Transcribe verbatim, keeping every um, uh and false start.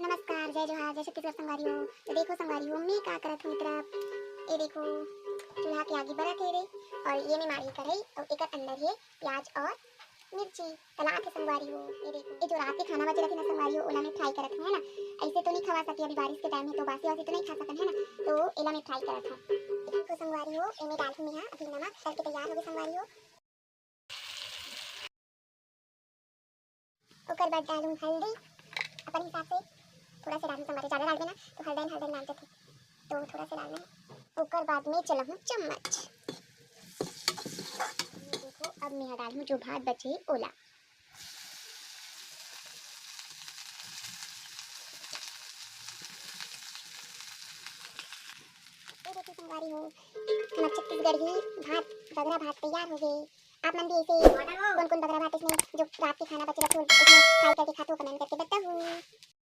नमस्कार, जय जोहार, जय छत्तीसगढ़ संगवारी हो। तो देखो संगवारी हो, मैं का करत हूँ ए तरफ, ये देखो चूल्हा के आगी बरत हे रे, और ये में माड़ी कढ़ाई और एकर अंदर हे प्याज और मिर्ची तलात हे संगवारी हो। ये देखो, ये जो रात के खाना बचे रखे ना संगवारी हो, ओला मैं फ्राई करत हूँ, है ना। ऐसे तो नहीं खवा सके, अभी बारिश के टाइम है तो बासी वासी तो नहीं खा सकन, है ना। तो एला मैं फ्राई करत हूँ। देखो संगवारी हो, एमे डालहूँ मैं हा अभी नमक, तल के तैयार हो गए संगवारी हो। ओकर बाद डालूँ हल्दी अपन हिसाब से, थोड़ा सा डालूँ संगवारी, ज़्यादा डालबे ना तो हल्दन हल्दन लाग जाथे, तो थोड़ा सा डालना है। ओकर बाद में चलाहूँ चम्मच। ये देखो, अब मैं डालूँ जो भात बचे ओला। ये देखो संगवारी हो, हमर छत्तीसगढ़ी भात, बगरा भात तैयार हो गए। आप मन भी ऐसे कौन कौन बगरा भात इसमें जो रात के खाना बचे रखे हो, इसमें फ्राई करके खाते हो, कमेंट करके बताओ।